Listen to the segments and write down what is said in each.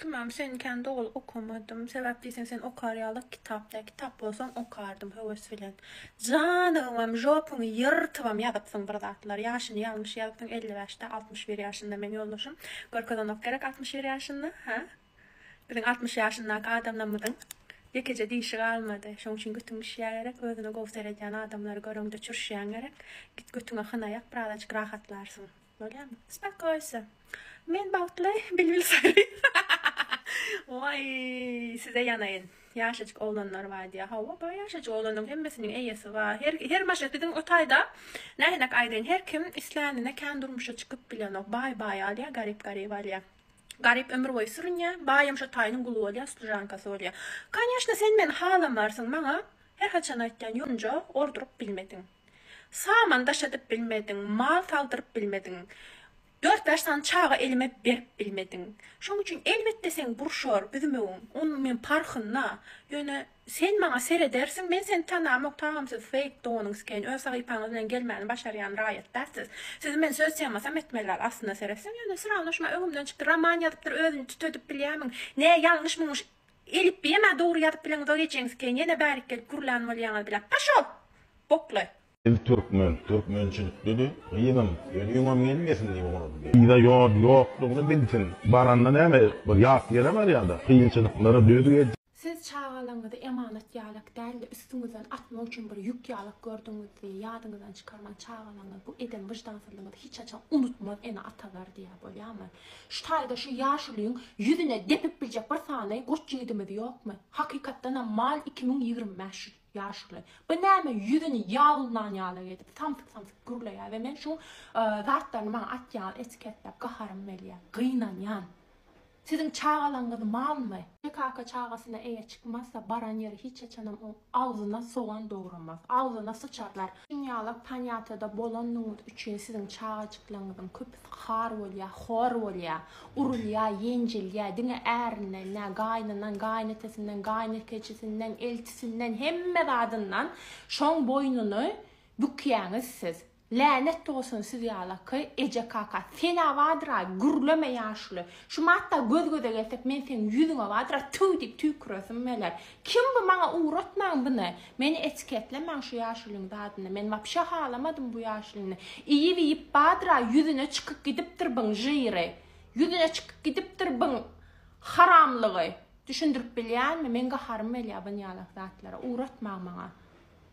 Kimem senikän doly okamadym. Sebäp diýseň sen okar ýaly kitap däl. Kitap bolsaň okardym höwes bilen. Janygymam žopyňy ýyrtybam ýazypsyň bir zatlar. Ýaşyny ýalňyş ýazypsyň 55 däl 61 ýaşynda meň ýoldaşym. Görkezenok gerek 61 ýaşynda hä? Biziň 60 ýaşyndaky adamlarymyzyň ýekeje dişi galmady. Şoň üçin götüň bişýär gerek. Özüne gowy seredýän adamlary göreňde çürşýäň gerek. Git götüňe hyna ýap birazajyk rahatlarsyň. Bolýarmy? Spakoýsa. Men bagtly, bilbil saýry. Waý, size ýanaýyn. Ýaşajyk oglanlar bar diýýär. Hawa, bar ýaşajyk oglanlaryň hemmesiniň eýesi bar. Her her maşgala biziň o taýda nähinek aýdaýyn, her kim islänine kän durmuşa çykyp bilenok. Baý baý alýar, garyp garyp alýar. Garyp ömür boýy sürünýär, baýam şo taýynyň guly bolýar, služankasy bolýar. Koneşno, sen meni halamarsyň, maňa her haçan aýtýan ýonja orduryp bilmediň. Saman daşadyp bilmediň, mal saldyryp bilmediň. Dört-bäş sany çaga elime berip bilmediň. Şoň üçin elbetde seň burşar, büzmegiň, onuň men parhynda. Ýöne sen maňa seredersiň, men seni tanamok, tagam siz feýk doganyň skeýin, öz sahypaňyz bilen gelmäni başarýan raýat dälsiz. Sizi men söz temasam etmeli däl, aslynda seretseň, ýöne srawno şuma öňümden çykdy, roman ýazypdyr, özüni tütedip bilýärmiň, ne ýalňyşmyňyş, Elipbiýem-ä dogry ýazyp bileňizok ejeňiz keýin ýene bärik gelip gürlän bolýaňyz bile. Paşol! Bokly. Biz türkmen, türkmençilikde-de gyzym, ölüňem gelmesin diýip ugradylýar. Yza ýol ýokdugyny bilsin. Baranda näme, bir ýat ýere barýar-da, kynçylyklara döz geljek. Siz çagalaryňyzy emanat ýalak däl-de üstüňizden atmak üçin bir ýük ýalak gördüňiz diýe ýadyňyzdan çykarmaň çagalaryňyz bu eden wyždansyzlygyňyzy hiç haçan unutmaz ene-atalar diýä bolýamy. Şu taýda şu ýaşulyň ýüzüne depip biljek bir sany goç ýigidimiz ýokmy? Hakykatdanam mal 2025 şu ýaşuly. Bu näme ýüzüni ýagly nan ýaly edip samsyk samsyk gürleýär we men şuň zatlaryny maňa atýan etiketläp gaharym gelýär. Gynanýan. Siziň çagalaňyz malmy? Kaka çagasyna eýe çykmazsa baran ýeri hiç haçanam oň agzyna sogan dogramaz. Agzyna syçarlar. Dünýalyk panýatada bolanyňyz üçin siziň çagajyklaryňyzyň köpüsi har bolýar, hor bolýar, urulýar, ýenjilýär, diňe ärinden nä, gaýnyndan, gaýynetesinden, gaýynekeçisinden, eltisinden, hemme zadyndan şoň boýnuny bükýäňiz siz. Länet bolsun siz ýalaky eje kaka senä bardyra gürleme ýaşuly şu matda göz göze gelsek men seň ýüzüňe bardyra tüw diýip tüýküresim geler kim bu maňa ugratmaň buny meni etiketlemäň şu ýaşulyň zadyny men wapşe halamadym bu ýaşulyny iýip iýip bardyra ýüzüne çykyp gidipdir byň žyry ýüzüne çykyp gidipdir byň haramlygy düşündirip bilýänmi meň gaharym gelýär bunýalak zatlara ugratmaň maňa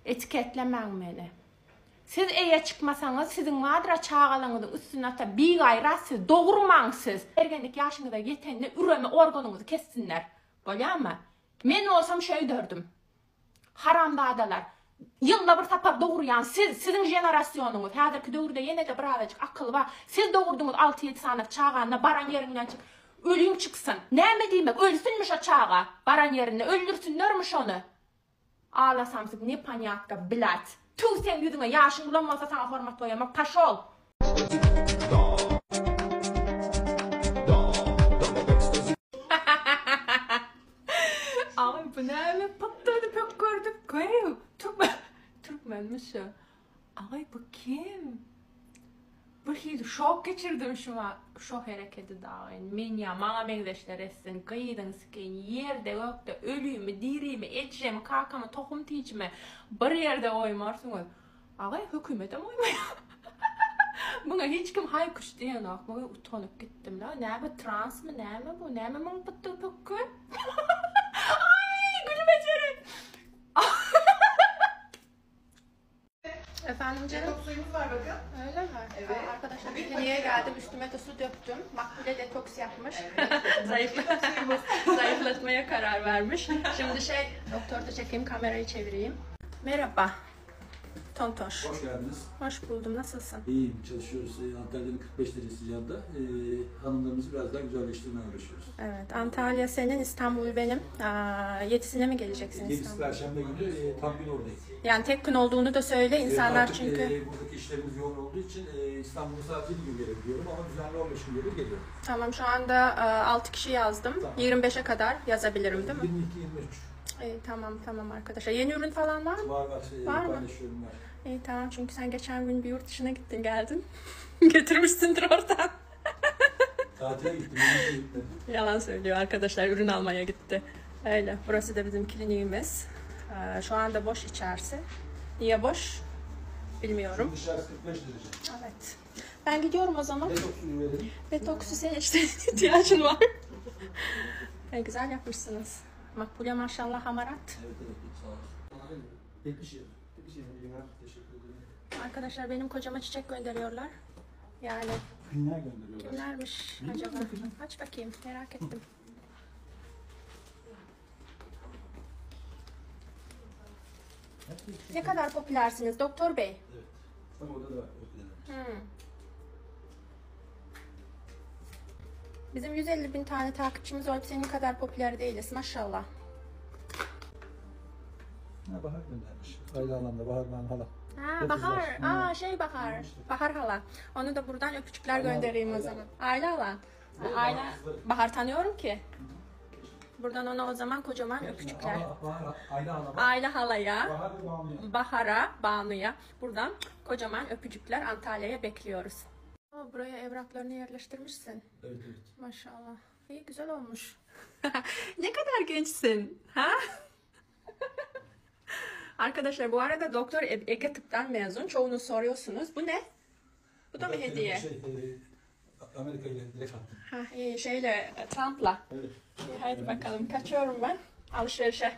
etiketlemäň meni. Siz eýe çykmasaňyz siziň madra çagalaňyzyň üstüne ata bigaýrat siz dogurmaň siz. Ergenlik ýaşyňyza ýetende üreme organyňyzy kessinler. Bolýamy? Men bolsam şöýderdim. Haramzadalar. Ýylda bir sapar dogurýan siz, siziň jenerasyonyňyz. Häzirki döwürde ýene-de birazajyk akyl bar. Siz dogurdyňyz alty-ýedi sanak çagany baran ýeriňden çyk. Ölüň çyksyn. Näme diýmek? Ölsünmi şo çaga? Baran ýerinde öldürsünlermi şony? Ala samsyk ne panýatka blat. Tüw seň ýüzüňe ýaşyň ulam bolsa saňa hormat goýamok paşol. Aý bu näme pytdyny pökgerdik gyz türkmen türkmenmiş şu. Aý bu kim? Bir hili şok geçirdim şuňa şo herekedi dagy men ýa maňa meňzeşler etsin gyzyň sikeýin ýerde gökde ölümi dirimi ejemi kakamy tohum tijimi bir ýerde goýmarsyňyz Agay hökümetem goýmaýar muňa hiç kim haý küş diýenok muňa utanyp gitdim la näme transmy näme bu näme muň pytdygy pökgi aý gülme jeren Efendim canım? Detoks suyumuz var bakın. Öyle mi? Evet. Aa, arkadaşlar Bir kliniğe paket. geldim. Üstüme de su döktüm. Makbule detoks yapmış. Evet. Zayıfla Detoks suyumuz. Zayıflatmaya karar vermiş. Şimdi şey, doktor da çekeyim, kamerayı çevireyim. Merhaba. Tontoş. Hoş geldiniz. Hoş buldum. Nasılsın? İyiyim, çalışıyoruz. Ee, Antalya'nın 45 derece sıcağında ee, hanımlarımızı biraz daha güzelleştirmeye uğraşıyoruz. Evet, Antalya senin, İstanbul benim. Aa, yedisine mi geleceksin Yedisi İstanbul'a? Perşembe günü e, tam gün oradayız. Yani tek gün olduğunu da söyle Evet, insanlar artık, çünkü. e, buradaki işlerimiz yoğun olduğu için e, İstanbul'a sadece bir gün gelebiliyorum ama düzenli 15 günde bir geliyorum. Tamam şu anda 6 kişi yazdım. Tamam. 25'e kadar yazabilirim değil mi? 22-23 İyi, tamam tamam arkadaşlar. Yeni ürün falan var mı? var var, e, Var mı? paylaşıyorum var. İyi tamam çünkü sen geçen gün bir yurt dışına gittin geldin. Getirmişsindir oradan. Tatile gittim. yürüyüşe gitmedim. Yalan söylüyor arkadaşlar ürün almaya gitti. Öyle. Burası da bizim kliniğimiz. Ee, Şu anda boş içerisi. Niye boş? Bilmiyorum. Dışarısı 45 derece. Evet. Ben gidiyorum o zaman. Detoks suyu verelim. Detoksu senin işte ihtiyacın var. Ne güzel yapmışsınız. Makbule maşallah hamarat. Evet evet sağ olsun. 70 yıl. 70 yıl. Teşekkür ederim. Arkadaşlar benim kocama çiçek gönderiyorlar. Yani Kimler gönderiyorlar? kimlermiş acaba? Aç bakayım merak ettim. Ne kadar popülersiniz doktor bey? Evet. Bak orada da var. orkideler. Hmm. Bizim 150 bin tane takipçimiz olup senin kadar popüler değiliz maşallah. Ha, Bahar göndermiş. Ayla halam da Bahar ben hala. Ha Ve kızlar. Bahar. Aa şey Bahar. Bahar hala. Onu da buradan öpücükler Ayla- göndereyim o Ayla. zaman. Ayla hala. Ayla. Bahar tanıyorum ki. Buradan ona o zaman kocaman öpücükler. Bahar, Bahar, Ayla hala. bak. Ayla halaya, Bahar ve Banu'ya. Bahar'a, Banu'ya buradan kocaman öpücükler Antalya'ya bekliyoruz. Aa, buraya evraklarını yerleştirmişsin. Evet evet. Maşallah. İyi güzel olmuş. ne kadar gençsin, ha? Arkadaşlar bu arada Doktor E- Ege Tıp'tan mezun. Çoğunu soruyorsunuz. Bu ne? Bu da mı hediye? Şey, e, Amerika ile direkt attım. Ha, iyi, şeyle Trump'la. Evet. İyi, haydi bakalım. Kaçıyorum ben. Alışverişe.